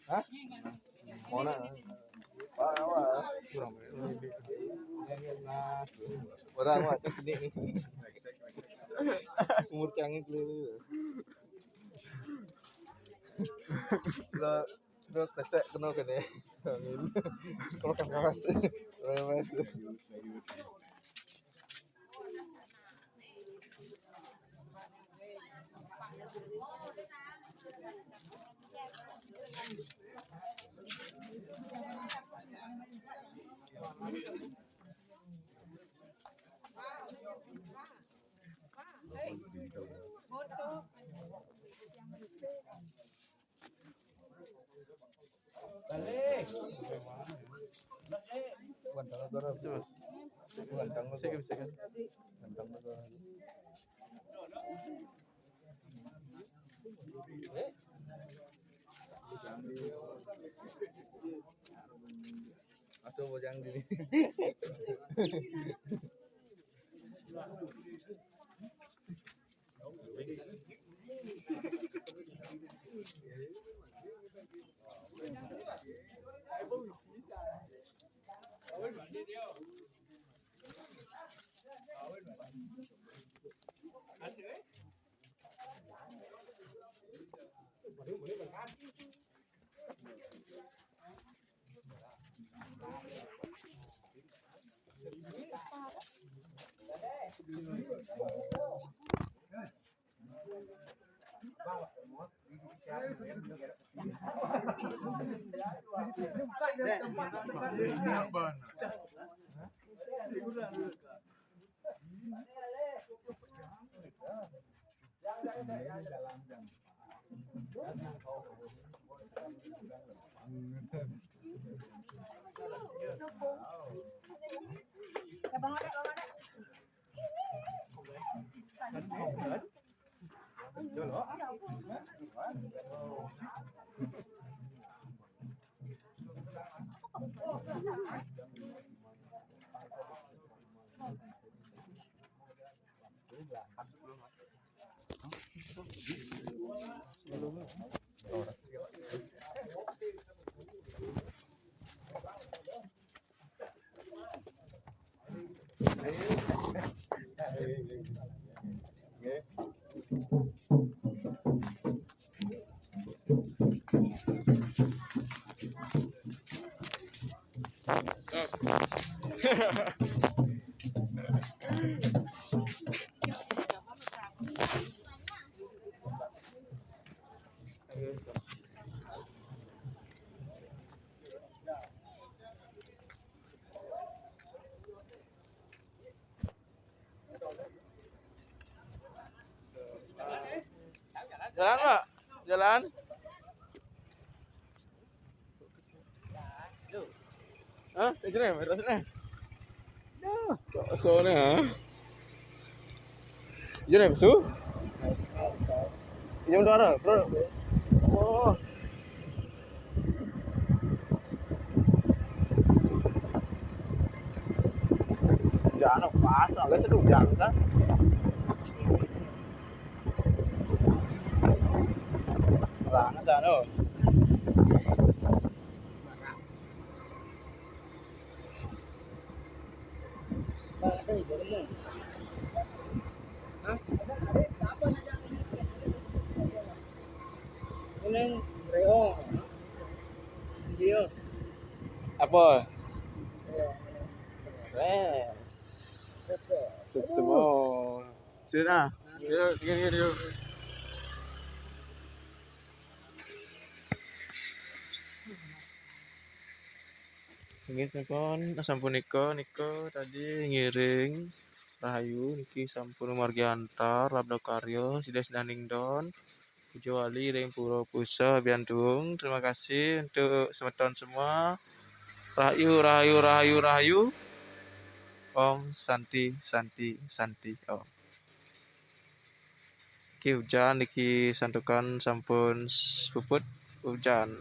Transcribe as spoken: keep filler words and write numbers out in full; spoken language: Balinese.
Hah? Mana? Wah, wah. Kurang. Orang wah tu ni. Umur cangit lu. Lo, lo kesek kena kene. Kalau keras. Keras. Balik. Bukan tangan terus. Terus. Bukan tangan. Bisa, bisa, kan? Bukan tangan terus. Eh? Atau bojang di. Jalan, Pak. Jalan. Hah? Terus nih. Kok soalnya, ha? Jom, Su? Jom dua, bro. Oh. Jangan pas, tak ada satu jam, sa. Orang sana. Apa? Ses. Sukses semua. Sini, nah. Yuk, yuk, yuk, yuk. Nggih, sampun, sampun nika, nika tadi ngiring rahayu niki sampun margi antar, labda karya, sida sinah ningdon. Puja wali ring pura Pusa Biantuung. Terima kasih untuk semeton semua. Rahayu, rahayu, rahayu, rahayu. Om Santi, Santi, Santi, Om. Niki ujan niki santukan sampun s-, puput ujan.